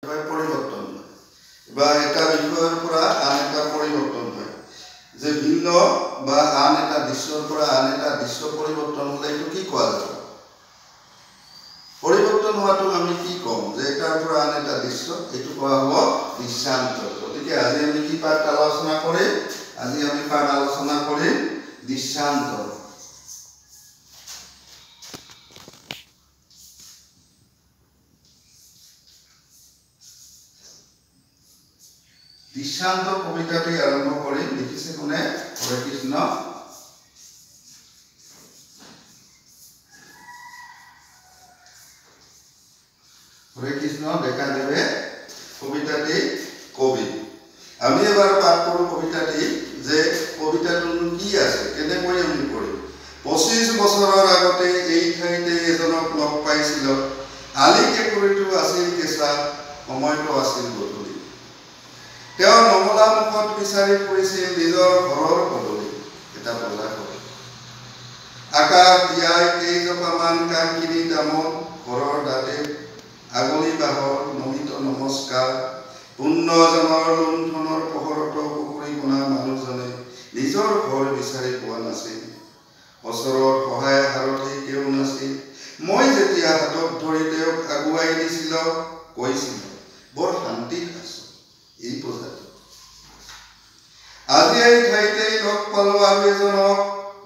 হয়? পৰিৱৰ্তন হয়, বা এটা বিষয়ৰ পৰা আন এটা পৰিৱৰ্তন হয়, যে ভিন্ন বা আন এটা দৃশ্যৰ পৰা আন এটা দৃশ্য পৰিৱৰ্তন হ'লে এইটো কি কোৱা যাব? পৰিৱৰ্তন হোৱাটোক আমি কি ক'ম? যে এটাৰ পৰা আন এটা দৃশ্য, এইটো কোৱা হ'ব দৃশ্যান্তৰ। গতিকে আজি আমি কি পাঠ আলোচনা কৰিম? আজি আমি পাঠ আলোচনা কৰিম দৃশ্যান্তৰ। দৃশ্যান্ত কবিতাটি আৰম্ভ কৰিম। লিখিছে কোনে? হৰেকৃষ্ণ হৰেকৃষ্ণ ডেকাদেৱে কবিতাটি কবি। আমি এবাৰ পাঠ কৰোঁ কবিতাটি, যে কবিতাটোনো কি আছে, কেনেকৈ আমি কৰিম। 25 বছৰৰ আগতে এই ঠাইতে এজনক লগ পাইছিলোঁ। আলি কেঁকুৰিটো আছিল কেঁচা, সময়টো আছিল গধূলি। তেওঁ নঙলা মুখত বিচাৰি ফুৰিছিল নিজৰ ঘৰৰ পদূলি, এটা বজাৰ ঘৰ। আকাশ দিয়াই কেইজোপামান কাংকিনী তামোল, ঘৰৰ দাঁতে আগলি বাঁহৰ নমিত নমস্কাৰ। পুণ্যজনৰ লুণ্ঠনৰ পোহৰতো পুখুৰী কোণা মানুহজনে নিজৰ ঘৰ বিচাৰি পোৱা নাছিল। ওচৰত সহায় সাৰথি কেও নাছিল। মই যেতিয়া হাতত ধৰি তেওঁক আগুৱাই দিছিলোঁ, কৈছিলোঁ, বৰ শান্তিত আছোঁ এই পূজাটো। আজি এই ঠাইতেই লগ পালোঁ আৰু এজনক,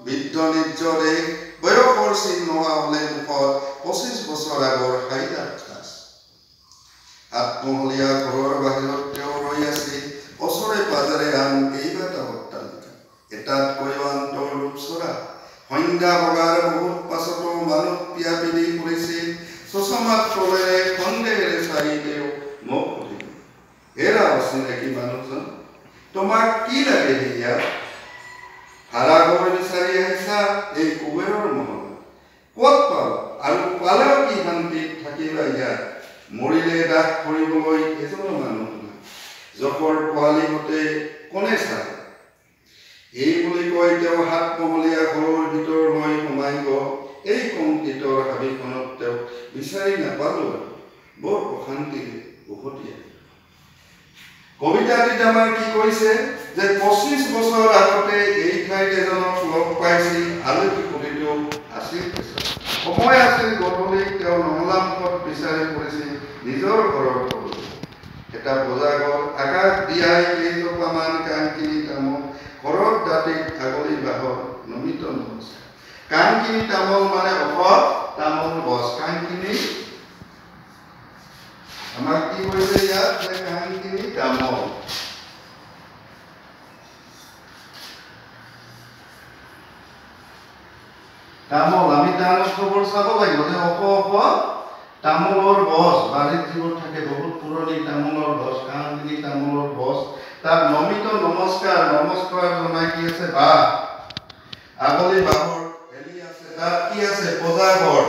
বৃদ্ধ নিজ দেশ, বয়সৰ চিন নোহোৱা হ'লে মুখত 25 বছৰ আগৰ হাইলাট ঠাঁচ। আত্মহলীয়া ঘৰৰ বাহিৰত তেওঁ ৰৈ আছিল। ওচৰে পাজৰে আন কেইবাটাও অট্টালিকা, এটাতকৈও আনটোৰ ৰূপচৰা। সন্ধ্যা বগাৰ বহুত পাছতো মানুহ পিয়াপি দি ফুৰিছিল। চচমাত তলেৰে সন্দেহেৰে চাই তেওঁ মোক সুধিলে, এৰা অচিনাকি মানুহজন, তোমাক কি লাগে ইয়াত? ভাড়াঘৰ বিচাৰি আহিছা এই কুবেৰৰ মহলত? ক'ত পাবা? আৰু পালেও কি শান্তিত থাকিবা ইয়াত? মৰিলে দাহ কৰিবলৈ এজনো মানুহ নাই, জখৰ পোৱালিহঁতে কোনে চাব? এই বুলি কৈ তেওঁ সাতমহলীয়া ঘৰৰ ভিতৰলৈ সোমাই গ'ল। এই কংক্ৰিটৰ হাবিখনত তেওঁক বিচাৰি নাপালোঁ আৰু বৰ অশান্তিৰে উভতি আহিল। কবিতাটিত আমাৰ কি কৈছে? যে 25 বছৰ আগতে এই ঠাইত এজনক লগ পাইছিল, আলহী কবিটো আছিল, সময় আছিল গধূলি। তেওঁ নঙলা মুখত বিচাৰি ফুৰিছিল নিজৰ ঘৰৰ পদূলি, এটা বজাঘৰ। আকাশ দিয়াই কেইজোপামান কাংকিনী তামোল, ঘৰত দাঁতিত আগলি বাঁহৰ নমিত নমস্কাৰ। কাংকিনী তামোল মানে ওখ তামোল গছ। কাংকিনী আমাক কি কৈছে ইয়াত? যে কাংকিনী তামোল, তামোল আমি তাৰ অৰ্থবোৰ চাব লাগিব, যে ওখ ওখ তামোলৰ গছ, বাৰীত যিবোৰ থাকে বহুত পুৰণি তামোলৰ গছ, কাংকিনী তামোলৰ গছ। তাত নমিত নমস্কাৰ, নমস্কাৰ জনাই কি আছে? বাঁহ, আগলি বাঁহৰ হেলি আছে। তাত কি আছে? পঁজাঘৰ,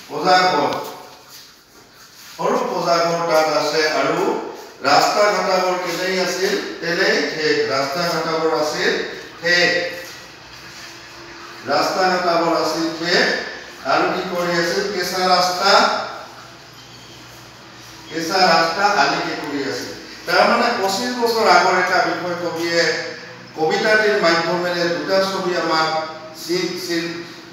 পঁজাঘৰ, সৰু পঁজাঘৰ তাত আছে। আৰু ৰাস্তা ঘাটাবোৰ কেনেই আছিল? তেনেই ঠেক। ৰাস্তা ঘাটাবোৰ আছিল ঠেক, ৰাস্তা ঘাটাবোৰ আছিল ঠেক। আৰু কি কৰি আছিল? কেঁচা ৰাস্তা, কেঁচা ৰাস্তা আলিকে কৰি আছিল। তাৰমানে 25 বছৰ আগৰ এটা বিষয় কবিয়ে কবিতাটিৰ মাধ্যমেৰে দুটা ছবি আমাক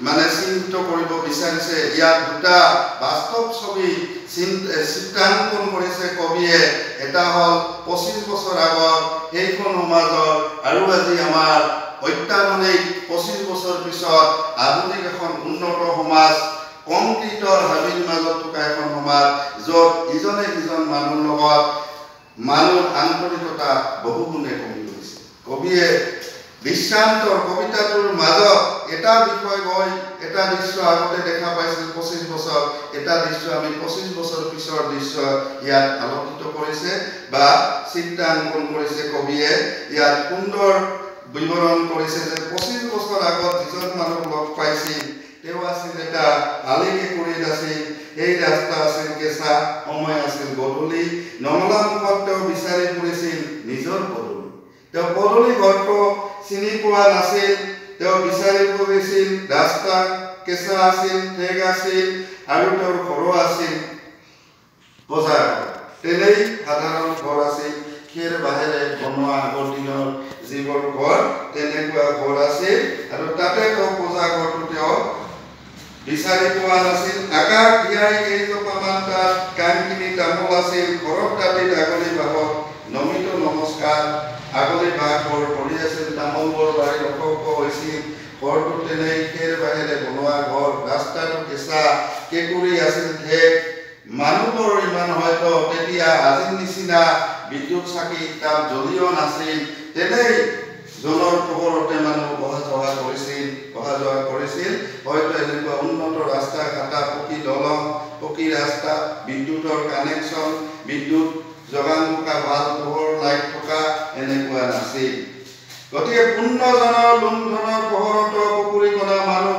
মানে চিহ্নিত কৰিব বিচাৰিছে। ইয়াত দুটা বাস্তৱ ছবি চিত্ৰাংকন কৰিছে কবিয়ে। এটা হ'ল 25 বছৰ আগৰ সেইখন সমাজৰ, আৰু আজি আমাৰ অত্যাধুনিক 25 বছৰ পিছত আধুনিক এখন উন্নত সমাজ, কংক্ৰিটৰ হাবিৰ মাজত থকা এখন সমাজ, য'ত ইজনে সিজন মানুহৰ লগত মানুহৰ আন্তৰিকতা বহুগুণে কমি গৈছে। কবিয়ে দৃশ্যান্তৰ কবিতাটোৰ মাজত এটা বিষয় গৈ এটা দৃশ্য আগতে দেখা পাইছিল 25 বছৰ, এটা দৃশ্য আমি 25 বছৰ পিছৰ দৃশ্য ইয়াত আলোকিত কৰিছে বা চিত্ৰাংকন কৰিছে কবিয়ে। ইয়াত সুন্দৰ বিৱৰণ কৰিছে যে 25 বছৰ আগত যিজন মানুহ লগ পাইছিল তেওঁ আছিল এটা আলি কেঁকুৰিত আছিল, সেই ৰাস্তা আছিল কেঁচা, সময় আছিল গধূলি, নঙলা মুখত তেওঁ বিচাৰি ফুৰিছিল নিজৰ পদূলি। তেওঁ পদূলি ঘৰটো চিনি পোৱা নাছিল, তেওঁ বিচাৰি ফুৰিছিল, ৰাস্তা কেঁচা আছিল, ঠেক আছিল, আৰু তেওঁৰ ঘৰো আছিল বজাৰ। তেনেই সাধাৰণ ঘৰ আছিল, খেৰ বাঁহেৰে বনোৱা আগৰ দিনৰ যিবোৰ ঘৰ তেনেকুৱা ঘৰ আছিল। আৰু তাতে তেওঁ পঁজা ঘৰটো তেওঁ বিচাৰি পোৱা নাছিল। আকাশ ধিয়াই কেইজোপামান তাত কাণখিনি তামোল আছিল। ঘৰত দাঁতিত আগলি বাঁহত নমিত নমস্কাৰ। আগলি বাঁহবোৰ ভৰি আছিল, তামোলবোৰ বাৰীত ওখ ওখ হৈছিল। ঘৰটো তেনেই খেৰ বাঁহেৰে বনোৱা ঘৰ, ৰাস্তাটো কেঁচা, কেঁকুৰি আছিল ঠেক। মানুহবোৰ ইমান হয়তো তেতিয়া আজিৰ নিচিনা বিদ্যুৎ চাকি তাত জ্বলিও নাছিল, তেনেই জোনৰ পোহৰতে মানুহ অহা যোৱা কৰিছিল। হয়তো এনেকুৱা উন্নত ৰাস্তা ঘাটা, পকী দলং, পকী ৰাস্তা, বিদ্যুতৰ কানেকশ্যন, বিদ্যুৎ যোগান থকা, ভাল পোহৰ লাইট থকা এনেকুৱা নাছিল। গতিকে পুণ্যজনৰ লুণ্ঠনৰ পোহৰতো পুখুৰীকণা মানুহ